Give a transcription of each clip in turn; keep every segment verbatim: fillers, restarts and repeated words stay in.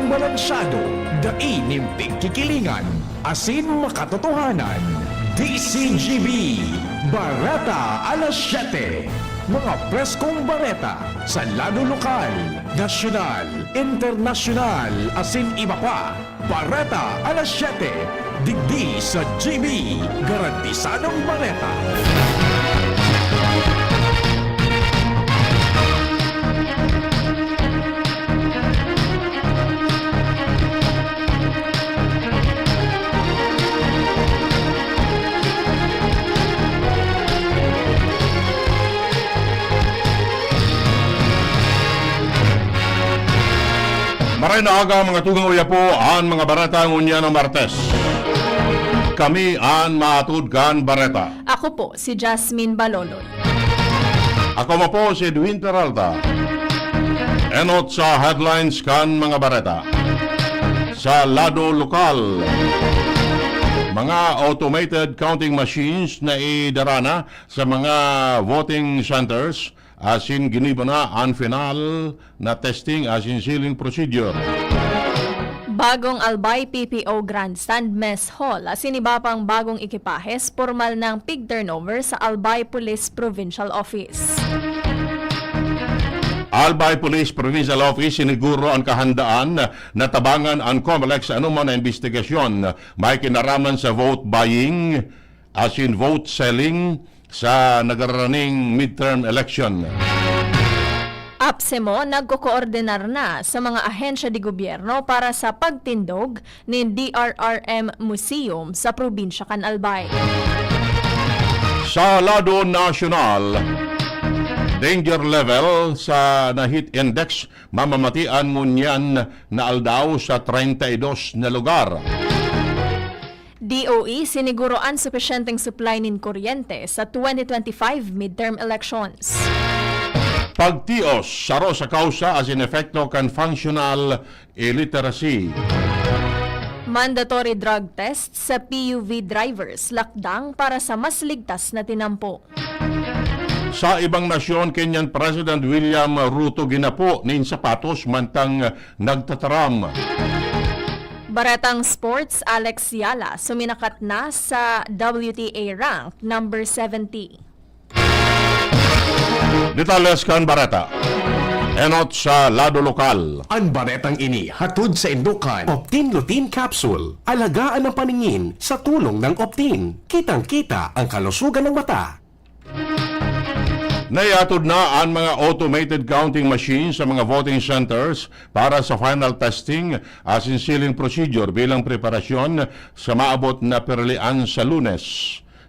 Balansyado, dai nin pigkikilingan, asin makatotohanan. D C G B, Bareta alas siyete. Mga preskong bareta sa lado lokal, nasyonal, internasyonal, asin iba pa. Bareta alas siyete, digdi sa G B, garantisadong bareta. Maray na aga, mga tugang, uya po an mga bareta ngunyan na Martes. Kami an maatod kan bareta. Ako po si Jasmine Baloloy. Ako man po si Edwin Peralta. Enot sa headlines kan mga bareta. Sa lado lokal, mga automated counting machines na idara na sa mga voting centers, asin ginibo na an final na testing asin sealing procedure. Bagong Albay P P O Grandstand Mess Hall asin iba pang bagong ekipahes pormal nang pig-turnover sa Albay Police Provincial Office. Albay Police Provincial Office siniguro an kahandaan na tabangan an COMELEC sa anoman na imbestigasyon may kinaraman sa vote buying asin vote selling sa nagraraning midterm election. APSEMO nagkokoordinar na sa mga ahensya de gobyerno para sa pagtindog nin D R R M Museum sa probinsya kan Albay. Sa lado nasyonal, danger level sa na heat index mamamatian ngunyan na aldaw sa treinta y dos na lugar. D O E, siniguro an supisyenteng supply nin kuryente sa twenty twenty-five midterm elections. Pagtios, saro sa kausa asin epekto kan functional illiteracy. Mandatory drug test sa P U V drivers, lakdang para sa mas ligtas na tinampo. Sa ibang nasyon, Kenyan President William Ruto ginapo nin sapatos mantang nagtataram. Baretang sports, Alex Yala suminakat na sa W T A rank number seventy. Detalles kan bareta. Enot sa lado lokal. An baretang ini hatod sa indukan Optin Lutein Capsule. Alagaan ang paningin sa tulong ng Optin. Kitang-kita ang kalusugan ng mata. Naiatod na an mga automated counting machines sa mga voting centers para sa final testing asin sealing procedure bilang preparasyon sa maabot na piralian sa Lunes.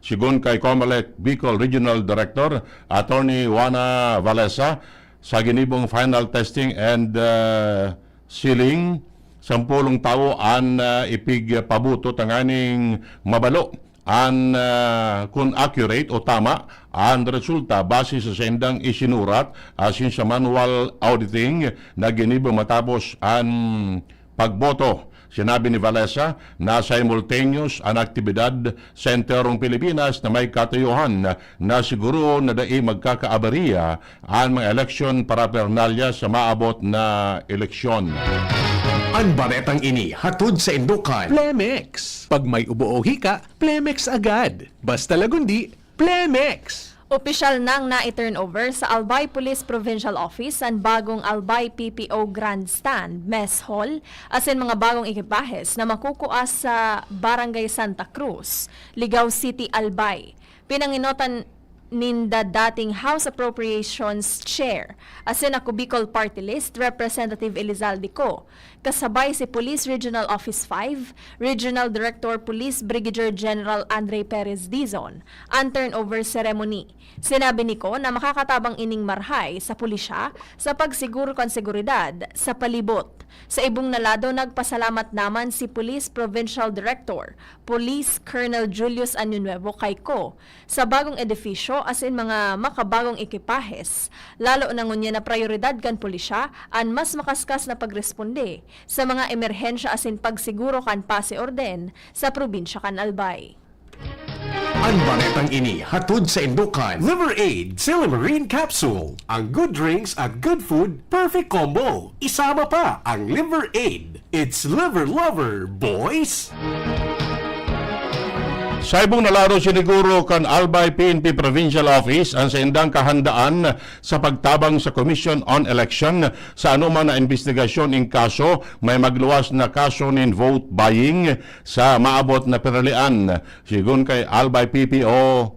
Sigon kay COMELEC Bicol Regional Director Attorney Juana Valesa, sa ginibong final testing and, ah, sealing, sampolong tawo an, ah, ipigpaboto tanganing mabalo an, ah, kun accurate o tama an resulta base sa saindang isinurat asin sa manual auditing na ginibo matapos an pagboto. Sinabi ni Valesa na simultaneous an aktibidad sa enterong Pilipinas na may katuyuhan na siguro na dai magkakaabariya an mga eleksyon paraphernalia sa maabot na eleksyon. An baretang ini hatod sa indukan Plemex. Pag may ubo o hika, Plemex agad. Basta Lagundi, Plemex! Opisyal nang nai-turnover sa Albay Police Provincial Office an bagong Albay P P O Grandstand, Mess Hall, asin mga bagong ekipahes na makukua sa Barangay Santa Cruz, Ligao City, Albay. Pinangenotan ninda dating House Appropriations Chair asin ako Bicol Party List Representative Elizalde Co, kasabay si Police Regional Office five Regional Director Police Brigadier General Andre Perez Dizon, an turnover ceremony. Sinabi ni Co na makakatabang ining marhay sa pulisya sa pagsiguro kan seguridad sa palibot. Sa ibong na lado, nagpasalamat naman si Police Provincial Director Police Colonel Julius Año Nuevo kay Co sa bagong edifisyo asin mga makabagong ekipahes, lalo na ngunyan na prayoridad kan pulisya an mas makaskas na pagresponde sa mga emerhensya asin pagsiguro kan paz y orden sa probinsya kan Albay. Ang baretang ini hatod saindo kan Liver Aid Silymarin Capsule. Ang good drinks at good food, perfect combo. Isama pa ang Liver Aid. It's Liver Lover, boys! Saibong na lado, siniguro kan Albay P N P Provincial Office an saindang kahandaan sa pagtabang sa Commission on Election sa anoman na imbestigasyon in kaso may magluwas na kaso nin vote buying sa maabot na piralian. Sigon kay Albay P P O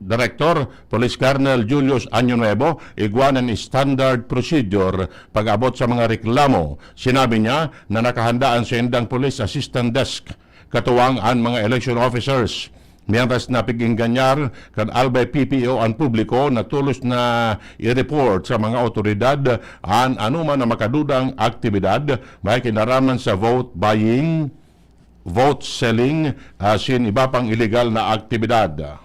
Director, Police Colonel Julius Año Nuevo, igwa nin standard procedure pag-abot sa mga reklamo. Sinabi niya na nakahanda an saindang Police Assistant Desk, katuwang an mga election officers. Mientras na pig-engganyar kan Albay P P O an publiko na tolos na i-report sa mga awtoridad an anoman na makadudang aktibidad may kinaraman sa vote buying, vote selling, asin iba pang iligal na aktibidad.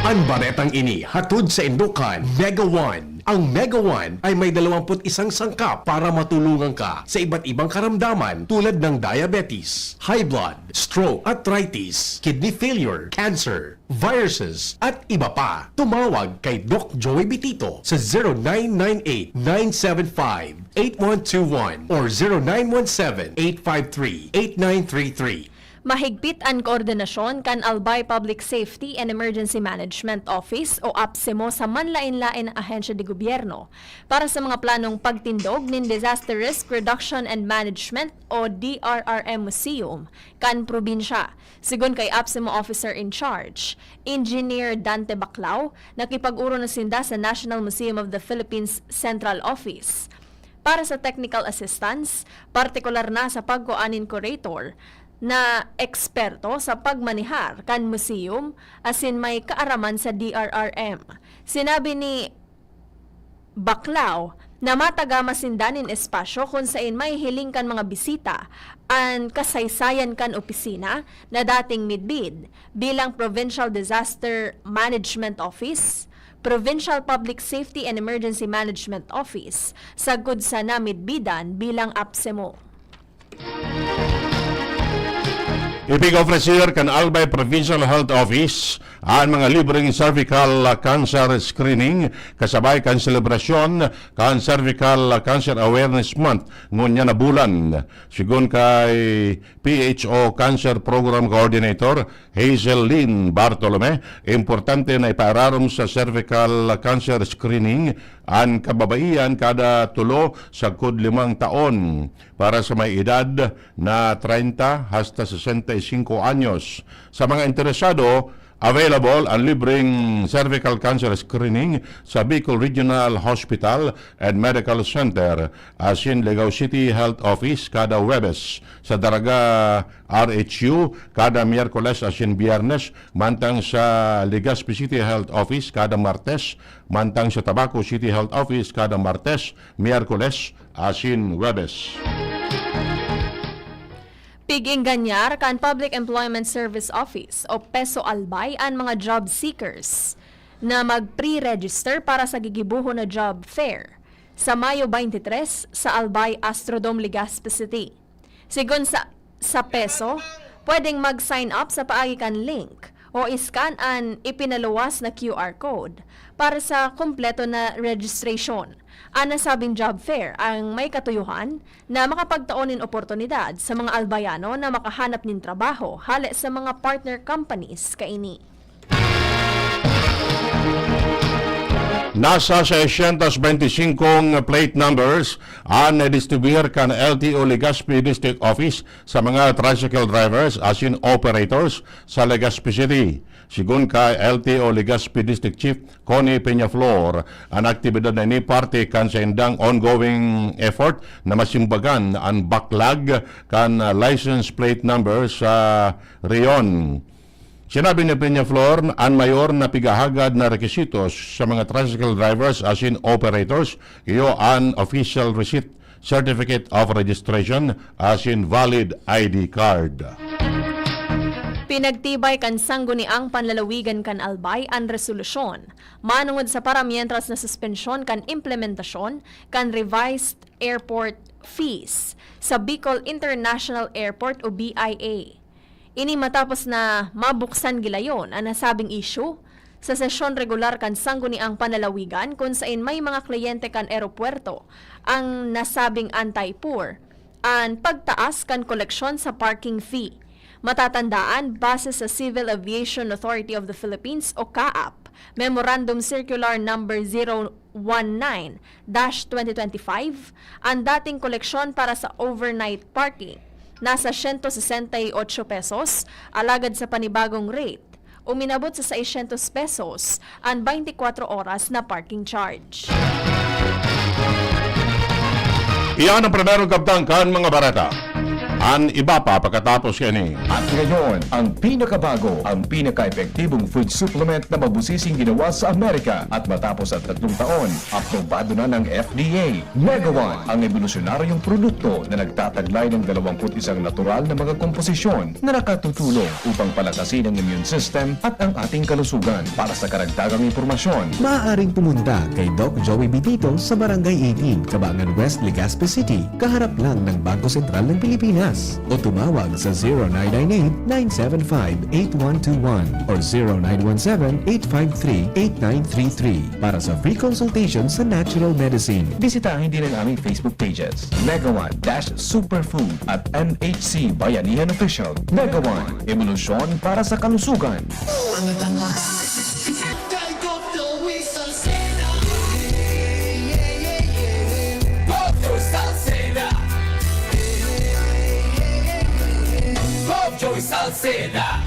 Ang baretang ini hatod saindo kan Mega One. Ang Mega One ay may dalawampu't isang sangkap para matulungan ka sa iba't ibang karamdaman tulad ng diabetes, high blood, stroke, arthritis, kidney failure, cancer, viruses, at iba pa. Tumawag kay Doc Joey Bitito sa zero nine nine eight nine seven five eight one two one or zero nine one seven eight five three eight nine three three. Mahigpit an koordinasyon kan Albay Public Safety and Emergency Management Office o APSEMO sa manlaen-laen na ahensya de gobyerno para sa mga planong pagtindog nin Disaster Risk Reduction and Management o D R R M Museum kan probinsya, sigon kay APSEMO Officer in Charge, Engineer Dante Baclao, nakipag-oro na sinda sa National Museum of the Philippines Central Office para sa technical assistance, partikular na sa pagkua nin curator na eksperto sa pagmanehar kan museum asin may kaaraman sa D R R M. Sinabi ni Baclao na matagama sinda nin espasyo kun saen mahihiling kan mga bisita an kasaysayan kan opisina na dating midbid bilang Provincial Disaster Management Office, Provincial Public Safety and Emergency Management Office, sagkod sa namidbidan bilang APSEMO. Ipig-ofrecer kan Albay Provincial Health Office an mga libreng cervical cancer screening kasabay kan selebrasyon kan Cervical Cancer Awareness Month ngunyan na bulan. Sigon kay P H O Cancer Program Coordinator Hazel Lynn Bartolome, importante na ipaararom sa cervical cancer screening an kababaihan kada tulo sagkod limang taon. Para sa may edad na treinta hasta sesenta y cinco anyos. Sa mga interesado, available ang libreng cervical cancer screening sa Bicol Regional Hospital and Medical Center, asin Legao City Health Office kada Huwebes, sa Daraga R H U kada Miyerkules asin Biyernes, mantang sa Legazpi City Health Office kada Martes, mantang sa Tabaco City Health Office kada Martes, Miyerkules, asin Huwebes. Pig-engganyar kan Public Employment Service Office o PESO Albay an mga job seekers na mag-pre-register para sa gigibohon na job fair sa Mayo twenty-three sa Albay Astrodome, Legazpi City. Sigon sa, sa PESO, pwedeng mag-sign up sa paagi kan link o i-scan an ipinaluwas na Q R code para sa kumpleto na registration. An nasabing job fair ang may katuyohan na makapagtao nin oportunidad sa mga Albayano na makahanap nin trabaho hale sa mga partner companies kaini. Nasa seiscientos veinticinco plate numbers an nadistribuir kan L T O Legazpi District Office sa mga tricycle drivers asin operators sa Legazpi City. Sigon kay L T O Legazpi District Chief Connie Peñaflor, an aktibidad na ini parte kan saindang ongoing effort na masimbagan an baklag kan license plate number sa rehiyon. Sinabi ni Peñaflor, an mayor na pighahagad na requisitos sa mga tricycle drivers asin operators iyo an official receipt, certificate of registration, asin valid I D card. Pinagtibay kan Sangguniang Panlalawigan kan Albay an resolusyon manongod sa paramientras na suspensyon kan implementasyon kan revised airport fees sa Bicol International Airport o B I A. Ini matapos na mabuksan gilayon an nasabing isyu sa sesyon regular kan Sangguniang Panlalawigan, kun saen may mga kliyente kan eropuwerto ang nasabing anti-poor an pagtaas kan koleksyon sa parking fee. Matatandaan, base sa Civil Aviation Authority of the Philippines o CAAP Memorandum Circular Number zero one nine dash twenty twenty-five, ang dating koleksyon para sa overnight parking nasa siyento sesenta y ocho pesos, alagad sa panibagong rate, uminabot sa seiscientos pesos an baynte kwatro oras na parking charge. Iyan ang primerong kabtang kan mga bareta. An iba pa pakatapos kaini. At ngayon, ang pinakabago, ang pinaka-epektibong food supplement na mabusising ginawa sa Amerika. At matapos ang tatlong taon, aprobado na ng F D A. Mega One, ang ebolusyonaryong produkto na nagtataglay ng dalawampu't isang natural na mga komposisyon na nakatutulong upang palakasin ang immune system at ang ating kalusugan. Para sa karagdagang impormasyon, maaaring pumunta kay Doc Joey Bitito sa Barangay eighteen, Cabangan West, Legazpi City, kaharap lang ng Bangko Sentral ng Pilipinas. O tumawag sa zero nine nine eight, nine seven five, eight one two one or zero nine one seven, eight five three, eight nine three three para sa free consultation sa natural medicine. Bisitahin din ang aming Facebook pages, Mega One dash Superfood at M H C Bayanihan Official. Mega One, ebolusyon para sa kalusugan. Joy Salceda.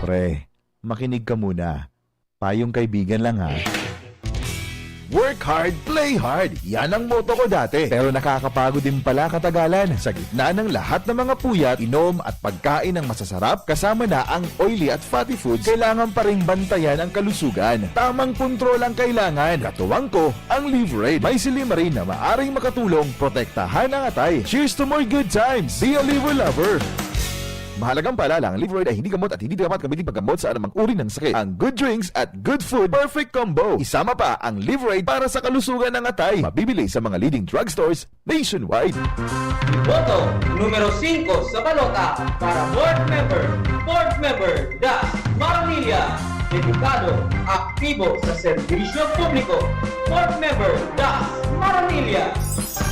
Pre, makinig ka muna. Payong kaibigan lang, ha. Work hard, play hard. Yan ang motto ko dati. Pero nakakapagod din pala katagalan. Sa gitna ng lahat ng mga puyat, inom at pagkain ng masasarap, kasama na ang oily at fatty foods, kailangan pa ring bantayan ang kalusugan. Tamang kontrol ang kailangan. Katuwang ko, ang Liverade. May silymarin na maaring makatulong protektahan ang atay. Cheers to more good times! Be a Liver Lover! Mahalagang paalala, ang Liverade ay hindi gamot at hindi dapat gamitin paggamot sa anumang uri ng sakit. Ang good drinks at good food, perfect combo. Isama pa ang Liverade para sa kalusugan ng atay. Mabibili sa mga leading drugstores nationwide. Boto numero singko sa balota para board member, board member Das Maronilla, dedikado, aktibo sa serbisyo publiko. Board member Das Maronilla.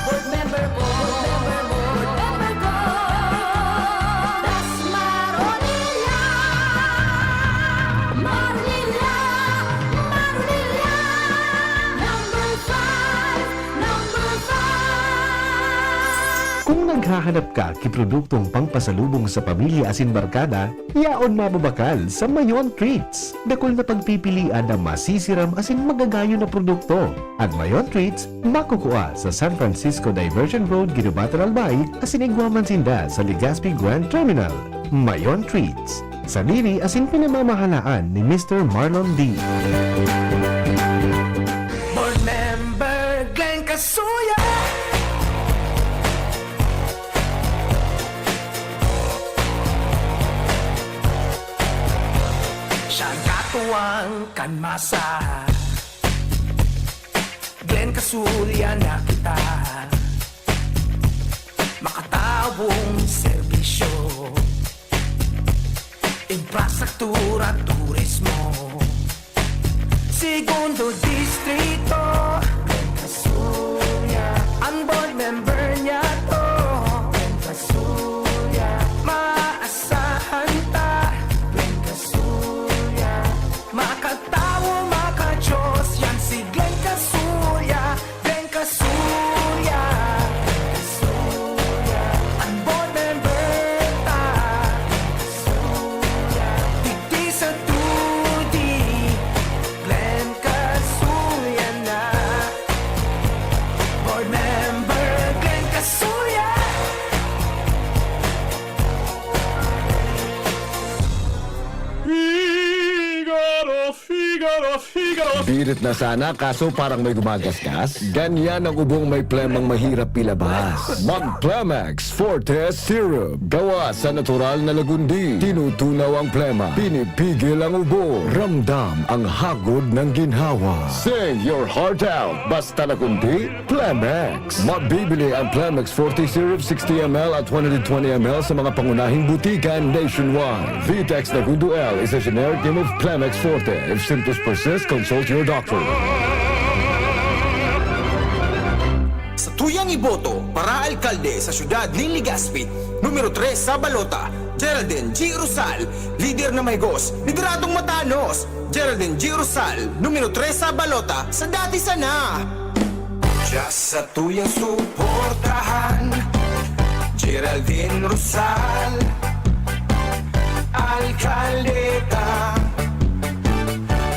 Board member ko, board member ko, board member ko. Das Maronilla, Maronilla, Maronilla. Number five, number five. Kung naghahanap ka ki produktong pangpasalubong sa pamilya asin barkada, yaon mababakal sa Mayon Treats. Dakul na pagpipilian na masisiram asin magagayon na produkto. An Mayon Treats makukua sa San Francisco Diversion Road, Guinobatan, Albay, asin igwa man sinda sa Legazpi Grand Terminal. Mayon Treats, sadiri asin pinamamahalaan ni Mister Marlon D. Board Member Glenn Casuya. Siya ang katuwang kan masa. Glenn Casuya na kita. Makatawong serbisyo, infrastruktura, turismo. Segundo Distrito, Glenn Casuya. Ang board member niya to, Glenn Casuya. Maasahan ta, Glenn Casuya. Makatawo, makajos, yan si Glenn Casuya. Glenn Casuya, Glenn Casuya, an board member ta. Glenn Casuya, digdi sa two D, Glenn Casuya na. Pilit na sana, kaso parang may gumagasgas. Ganyan ang ubong may plemang mahirap ilabas. Mag Plemex Forte Syrup. Gawa sa natural na lagundi. Tinutunaw ang plema. Pinipigil ang ubo. Ramdam ang hagod ng ginhawa. Sing your heart out. Basta lagundi, Plemex. Mabibili ang Plemex Forte Syrup sixty M L at one hundred twenty M L sa mga pangunahing butika nationwide. Vitex Lagundo L is a generic name of Plemex Forte. If symptoms persist, consult your doctor. Sa tuyang iboto para alkalde sa siyudad nin Legazpi, numero tres sa balota, Geraldine G. Rosal, lider na mahigos, lideradong matanos. Geraldine G. Rosal, numero tres sa balota, sa dati sana. Diya sa tuyang suportahan, Geraldine Rosal, alkaldeta,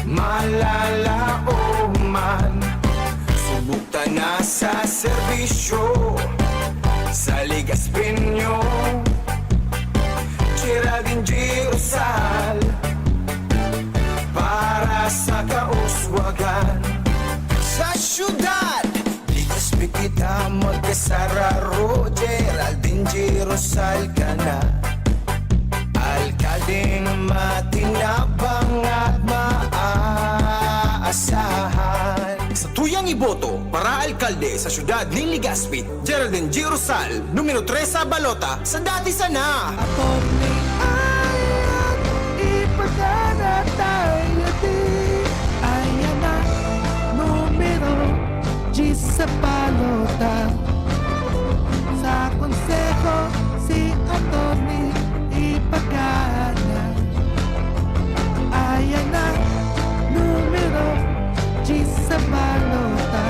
malalaoman. Subok ta na sa serbisyo, sa Legazpeño, Geraldine G. Rosal, para sa kauswagan. Sa siyudad, Legazpi kita magkasararo, Geraldine G. Rosal ka na. Alkaldeng matinabang at maaasahan. Sa tuyang iboto para alkalde sa siyudad nin Legazpi, Geraldine G. Rosal, numero tres sa balota, sa dati sana. Attorney Alan, ipagana tayo di. Ayan na, numero diyes sa balota. Sa konseho, si Attorney ipagana. Ayan na, numero diyes sa balota.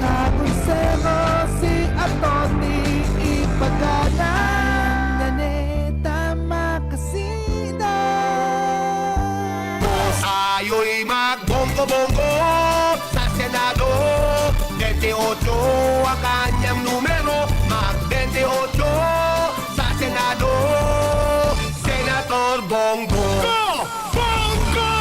Sa konseho, si Attorney ipagana. Naneta Makasida. Tayo'y magbonggo-bonggo sa Senado. Bente otso ang kanyang numero. Mag-bente otso sa Senado, Senator Bongo. Go! Bongo!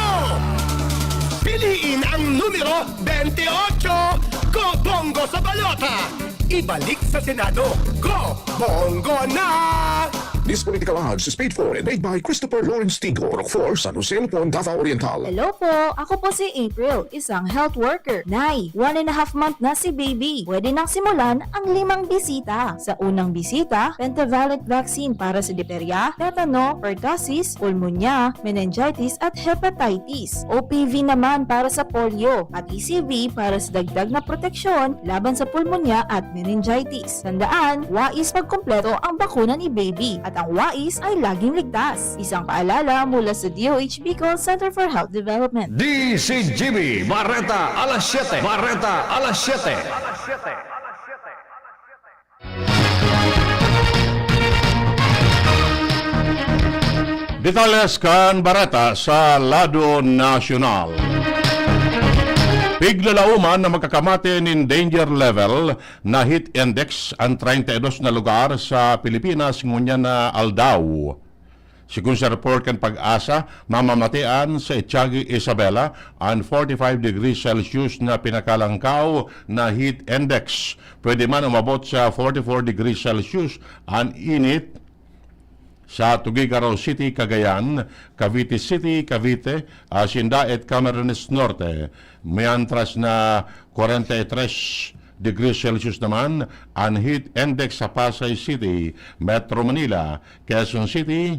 Piliin ang numero bente otso. Go Bongo sa balota! Ibalik sa Senado. Go Bongo na! This political ads is paid for and read by Christopher Lawrence Tigo, Rockfort, San Jose, Lupon, Davao Oriental. Hello po! Ako po si April, isang health worker. Nay, one and a half month na si baby. Pwede nang simulan ang limang bisita. Sa unang bisita, pentavalent vaccine para sa diphtheria, tetano, pertussis, pulmonya, meningitis at hepatitis. O P V naman para sa polio at E C V para sa dagdag na proteksyon laban sa pulmonya at meningitis. Tandaan, wais pagkumpleto ang bakuna ni baby at ang wais ay laging ligtas. Isang paalala mula sa D O H Bicol Center for Health Development. D C G B, Bareta alas siyete. Bareta alas siyete. Detalles kan bareta sa lado nasyonal. Piglalauman na makakamate nin danger level na heat index an treinta y dos na lugar sa Pilipinas ngunyan na aldaw. Segun sa report kan PAGASA, mamamatean sa Etiague, Isabela an forty-five degrees Celsius na pinakalangkaw na heat index. Pwede man umabot sa forty-four degrees Celsius an init sa Tuguegarao City, Cagayan, Cavite City, Cavite, asin Daet, Camarines Norte. Mientras na kwarenta y tres degrees Celsius naman an heat index sa Pasay City, Metro Manila, Quezon City,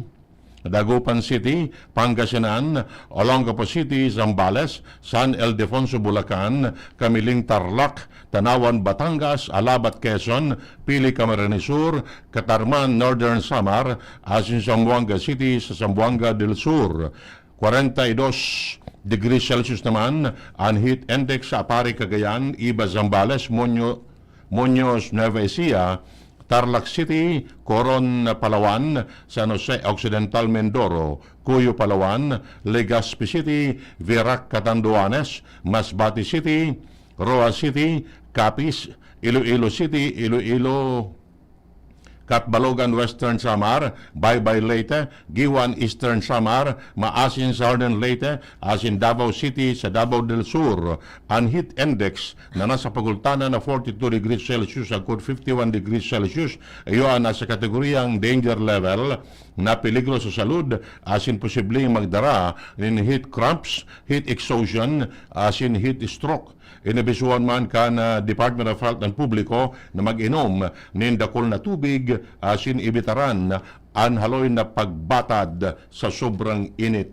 Dagupan City, Pangasinan, Olongapo City, Zambales, San Ildefonso, Bulacan, Camiling, Tarlac, Tanauan, Batangas, Alabat, Quezon, Pili, Camarines Sur, Catarman, Northern Samar, asin Zamboanga City sa Zamboanga del Sur. Kwarenta y dos degrees Celsius naman an heat index sa Aparri, Cagayan, Iba, Zambales, Muño-, Muñoz, Nueva Ecija, Tarlac City, Coron, Palawan, San Jose Occidental, Mindoro, Cuyo, Palawan, Legazpi City, Virac, Catanduanes, Masbate City, Roxas City, Capiz, Iloilo City, Iloilo, Catbalogan, Western Samar, Baybay, Leyte, Guiuan, Eastern Samar, maasin Southern Leyte, asin Davao City sa Davao del Sur. An heat index na nasa pagultanan na forty-two degrees Celsius agkod fifty-one degrees Celsius, iyo an nasa kategoriyang danger level na peligro sa salud asin posibleng magdara nin heat cramps, heat exhaustion, asin heat stroke. Inabisuhan man kan, ah, Department of Health an publiko na mag-inom nin dakul na tubig asin ibitaran an haloy na pagbatad sa sobrang init.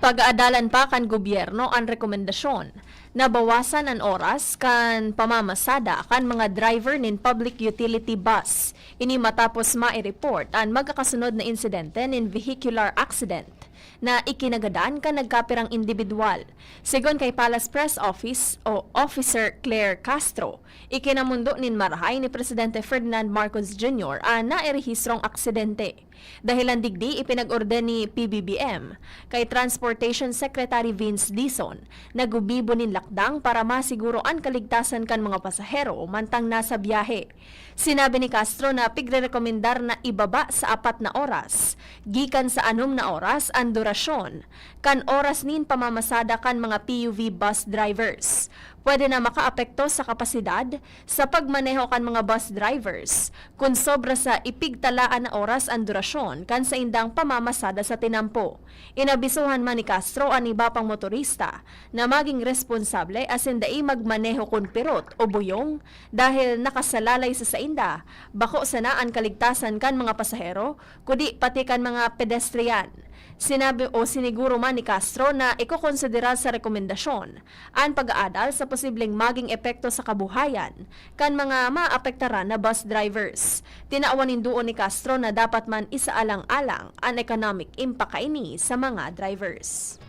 Pag-aadalan pa kan gobyerno an rekomendasyon na bawasan an oras kan pamamasada kan mga driver nin public utility bus. Ini matapos mai-report an magkakasunod na insidente nin vehicular accident na ikinagadan kan nagkapirang indibidwal. Segun kay Palace Press Office o Officer Claire Castro, ikinamundo nin marahay ni Presidente Ferdinand Marcos Junior an nairehistrong aksidente. Dahelan digdi, ipinag-orden ni P B B M kay Transportation Secretary Vince Dizon na gumibo nin lakdang para masiguro an kaligtasan kan mga pasahero mantang nasa biyahe. Sinabi ni Castro na pigrerekomendar na ibaba sa apat na oras, gikan sa anom na oras an durasyon kan oras nin pamamasada kan mga P U V bus drivers. Pwede na makaapekto sa kapasidad sa pagmaneho kan mga bus drivers kun sobra sa ipigtalaan na oras an durasyon kan saindang pamamasada sa tinampo. Inabisuhan man ni Castro an iba pang motorista na maging responsable asin dai magmaneho kun pirot o buyong dahil nakasalalay sa sainda, bako sana an kaligtasan kan mga pasahero, kundi pati kan mga pedestrian. Sinabi o siniguro man ni Castro na ikokonsidera sa rekomendasyon an pag-aadal sa posibleng maging epekto sa kabuhayan kan mga maapektaran na bus drivers. Tinawan nin duon ni Castro na dapat man isaalang-alang an economic impact kaini sa mga drivers.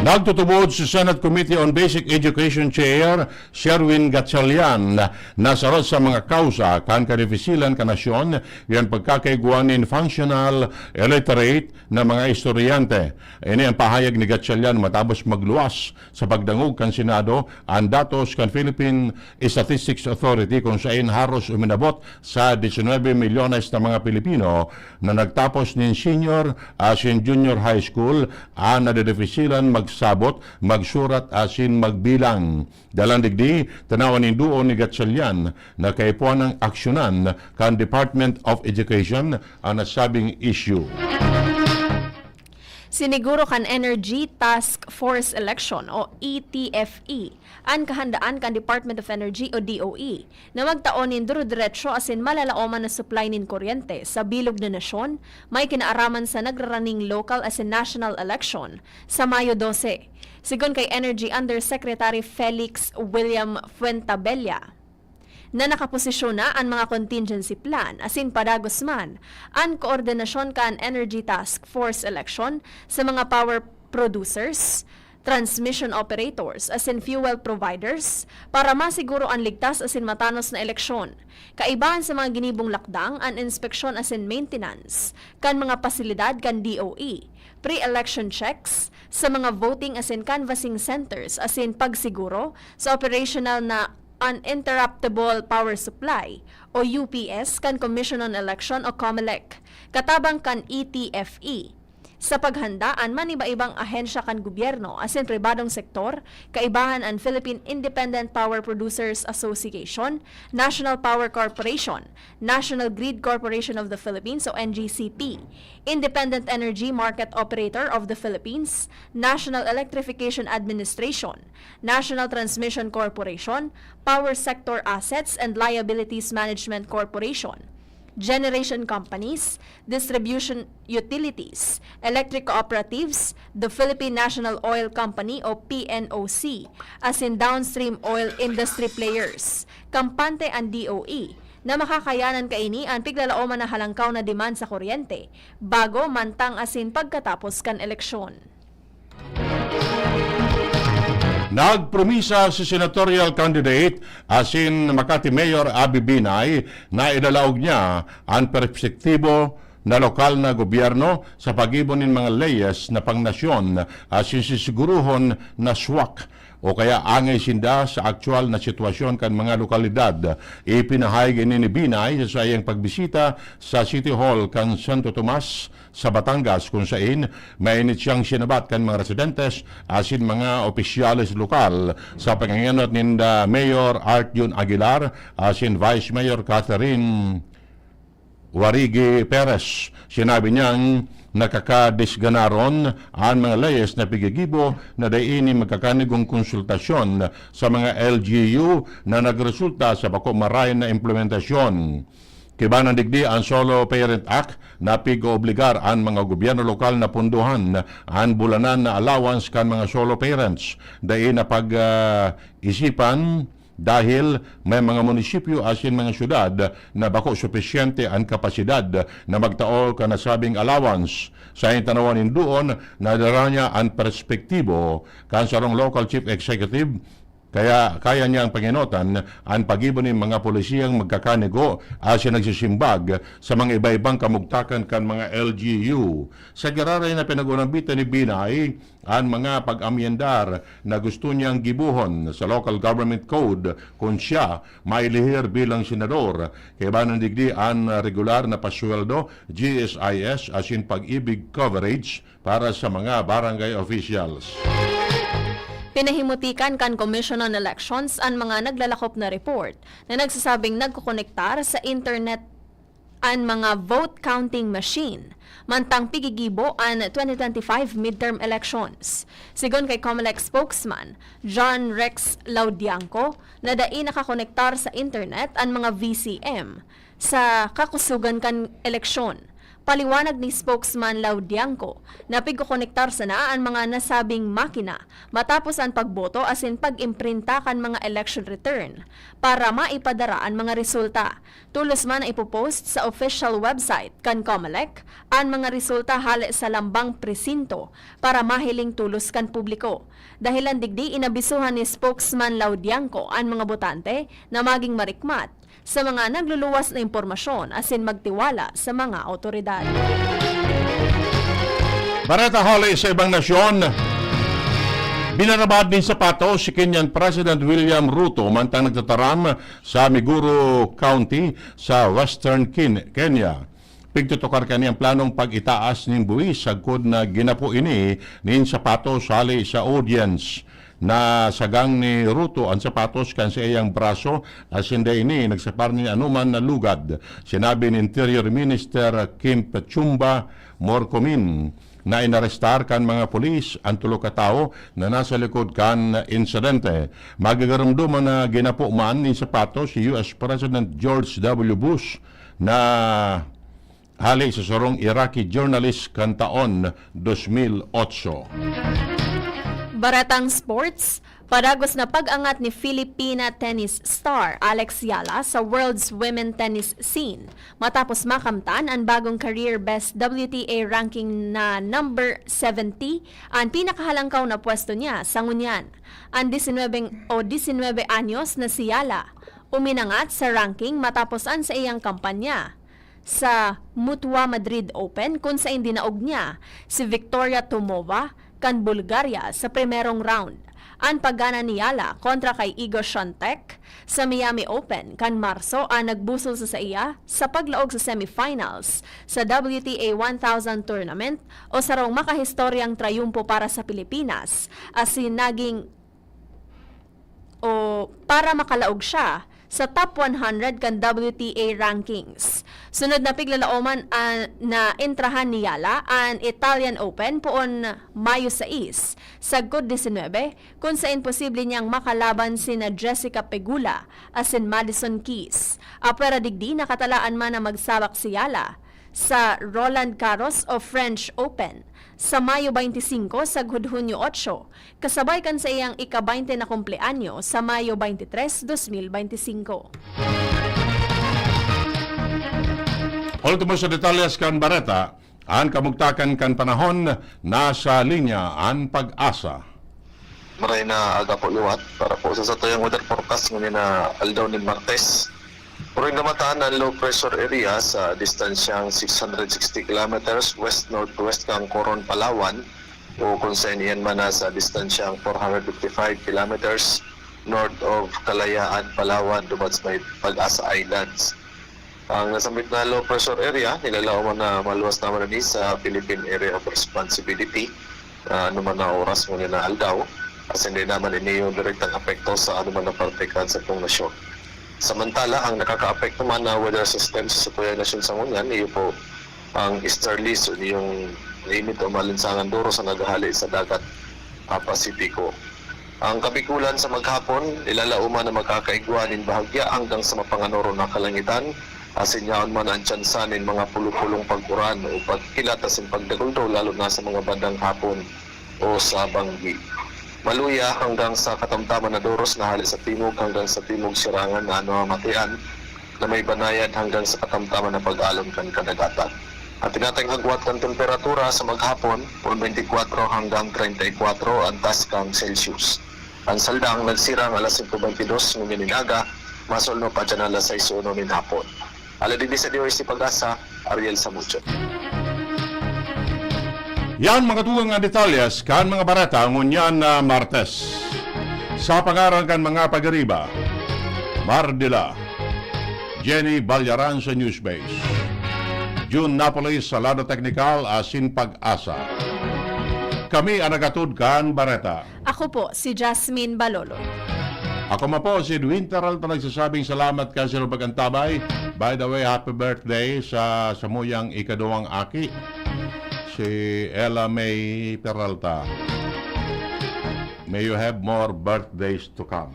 Nagtutubod si Senate Committee on Basic Education Chair Sherwin Gatchalian na sarot sa mga kausa kan kadefisilan kan nasyon yan pagkakaigwa nin functional illiterate na mga estudyante. Ini ang pahayag ni Gatchalian matapos magluwas sa pagdangog kan Senado an datos kan Philippine Statistics Authority, kung sain haros uminabot sa diecinuebe milyones na mga Pilipino na nagtapos nin senior asin junior high school an nadedefisilan magsabot, magsurat asin magbilang. Dalan digdi, tanawan nin duon ni Gatchalian na kaipuhan ang aksyonan kan Department of Education ang nasabing issue. Siniguro kan Energy Task Force Election o E T F E an kahandaan kan Department of Energy o D O E na magtao nin duro-diretso asin malalaoman na supply nin kuryente sa bilog na nasyon, may kinaaraman sa nagraraning local asin national election sa Mayo dose. Segun kay Energy Undersecretary Felix William Fuentabella, na nakaposisyon na an mga contingency plan asin padagos man an koordinasyon kan Energy Task Force Election sa mga power producers, transmission operators asin fuel providers para masiguro an ligtas asin matanos na eleksyon. Kaibahan sa mga ginibong lakdang an inspeksyon asin maintenance kan mga pasilidad kan D O E, pre-election checks sa mga voting asin canvassing centers asin pagsiguro sa operational na uninterruptible power supply o U P S kan Commission on Election o COMELEC, katabang kan E T F E. Sa paghanda an maniba-ibang ahensya kan gobyerno asin pribadong sektor, kaibahan an Philippine Independent Power Producers Association, National Power Corporation, National Grid Corporation of the Philippines o N G C P, Independent Energy Market Operator of the Philippines, National Electrification Administration, National Transmission Corporation, Power Sector Assets and Liabilities Management Corporation, generation companies, distribution utilities, electric cooperatives, the Philippine National Oil Company o P N O C, asin downstream oil industry players. Kampante an D O E na makakayanan kaini an piglalaoman na halangkaw na demand sa kuryente bago, mantang asin pagkatapos kan eleksyon. Nagpromisa si senatorial candidate asin Makati Mayor Aby Binay na idalaog niya an perspektibo na lokal na gobyerno sa paggibo nin mga leyes na pangnasyon asin sisiguruhon na swak o kaya angay sinda sa aktuwal na sitwasyon kan mga lokalidad. Ipinahayag ini ni Binay sa saiyang pagbisita sa City Hall kan Santo Tomas sa Batangas, kun sain mainit siyang sinabat kan mga residentes asin mga opisyales lokal sa pangengenot ninda Mayor Art Jun Aguilar asin Vice Mayor Catherine Warigi Perez. Sinabi niyang nakakadisganaron an mga leyes na pigigibo na dai ini magkakanigong konsultasyon sa mga L G U na nagresulta sa bako marayon na implementasyon. Kaibanan digdi, an Solo Parent Act na pig-oobligar an mga gobyerno lokal na pundohan an bulanan na allowance kan mga solo parents. Dai na pag, ah, isipan dahil may mga munisipyo asin mga syudad na bako supisyente an kapasidad na magtao kan nasabing allowance. Sa tanawan nin duon, nadara niya an perspektibo kan sarong local chief executive, kaya kaya niyang pangenotan an paggibo nin mga polisiyang magkakanigo asin nagsisimbag sa mga iba-ibang kamugtakan kan mga L G U. Sa giraray na pinag-unambitan ni Binay, an mga pag-amyendar na gusto niyang gibohon sa Local Government Code kun siya mailihir bilang senador. Kaibanan digdi, an regular na pasweldo, G S I S asin pag-ibig coverage para sa mga barangay officials. Pinahimutikan kan Commission on Elections an mga naglalakop na report na nagsasabing nagkokonektar sa internet an mga vote counting machine mantang pigigibo an twenty twenty-five midterm elections. Sigon kay Comelec spokesman John Rex Laudianco na dai nakakonektar sa internet an mga V C M sa kakusogan kan eleksyon. Paliwanag ni spokesman Laudianco na pigkokonektar sana an mga nasabing makina matapos an pagboto asin pag-imprinta kan mga election return para maipadara an mga resulta. Tolos man na ipopost sa official website kan Comelec an mga resulta hale sa lambang presinto para mahiling tolos kan publiko. Dahelan digdi, inabisohan ni spokesman Laudianco an mga botante na maging marikmat sa mga nagluluwas na impormasyon asin magtiwala sa mga awtoridad. Bareta hale sa ibang nasyon. Binarabad nin sapatos si Kenyan President William Ruto mantang nagtataram sa Miguru County sa Western Kin-, Kenya. Pigtutukar kani ang planong pag-itaas nin buwis sagkod na ginapo ini nin sapatos hale sa audience. Nasagang ni Ruto an sapatos kan saiyang braso asin dai ini nagsapar nin anoman na lugad. Sinabi ni Interior Minister Kim Pachumba Morcomin na inarestar kan mga pulis an tolo ka tawo na nasa likod kan insidente. Magagarumdoman na ginapo man nin sapatos si U S President George W. Bush na hale sa sarong Iraqi journalist kan taon dos mil otso. Baretang sports, padagos na pag-angat ni Filipina tennis star Alex Yala sa World's Women Tennis Scene matapos makamtan an bagong career best W T A ranking na number seventy, an pinakahalangkaw na pwesto niya sa ngunyan. An disinwebeng o disinwebe anyos na si Yala uminangat sa ranking matapos an saiyang kampanya sa Mutua Madrid Open, kun saen dinaog niya si Victoria Tomova kan Bulgaria sa primerong round. An paggana ni Yala kontra kay Iga Swiatek sa Miami Open kan Marso an nagbusol sa saiya sa paglaog sa semifinals sa W T A one thousand tournament, o sarong makahistoryang trayumpo para sa Pilipinas, asin naging o para makalaog siya sa top one hundred kan W T A rankings. Sunod na piglalaoman an naentrahan ni Yala an Italian Open poon Mayo sais, sagkod disinwebe, kun saen posible niyang makalaban sina Jessica Pegula asin Madison Keys. Apwera digdi, nakatalaan man na magsabak si Yala sa Roland Garros o French Open sa Mayo baynte singko sagkod Hunyo otso, kasabay kan saiyang ika-baynte na kumpleanyo sa Mayo baynte tres, dos mil baynte singko. Ultimo sa detalyes kan bareta, an kamugtakan kan panahon. Nasa linya an Pag-asa. Maray na aga po liwat para po sa satuyang weather forecast ngunyan na aldaw nin Martes. Puring namatahan ang low pressure area sa distansyang six hundred sixty kilometers west-northwest kan Coron, Palawan, o kung saan iyan man nasa distansyang four hundred fifty-five kilometers north of Kalayaan, Palawan, duman sa may Pag-asa Islands. Ang nasambit na low pressure area, nilalaom na maluwas naman ini sa Philippine Area of Responsibility, ah, ano man na oras ngunyan na aldaw, asin dai naman ini yung direktang apekto sa ano man na parte kan satong nasyon. Samantala, ang nakakaapekto man na weather system sa satuyang nasyon sa ngunyan, iyo po ang easterlies o yung init o maalinsangang duros na naghahali sa dagat, ah, Pasipiko. Ang Kabikulan sa maghapon, nilalaoman na makakaigwa nin bahagya hanggang sa mapanganoron na kalangitan, asin yaon man ang tsansa nin mga pulupulong pag-uran o pagkilat asin pagdaguldaw, lalo na sa mga bandang hapon o sa banggi. Maluya hanggang sa katamtaman na doros na hali sa timog hanggang sa timog sirangan na namamatian na may banayad hanggang sa katamtaman na pag-alon kan kadagatan. Ang tinatayong agwat kan temperatura sa maghapon, twenty-four hanggang treinta y cuatro ang taas kan Celsius. Ang saldang nagsirang alas singko beintidos ngunyan nin aga, masulno pa dyan alas sais uno nin hapon. Ala digdi sa D O S T Pag-asa, Ariel Samudio. Yan mga tugang nga detalyes kan mga bareta ngunyan na Martes. Sa pangaran kan mga pagiriba, Mardila, Jenny Balyaran sa Newsbase, June Napoli sa lado teknikal asin Pag-asa. Kami an naghatod kan bareta. Ako po si Jasmine Balolo. Ako man po si Edwin Peralta, nagsasabing salamat kan sarong pag-antabay. By the way, happy birthday sa samuyang ikaduwang aki, si Ella May Peralta. May you have more birthdays to come.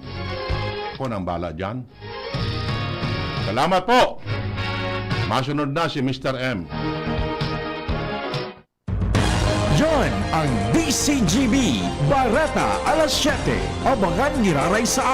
Ako nang bala dyan. Salamat po! Masunod na si Mister M. Yan ang D C G B, Bareta alas siyete. Abangan giraray sa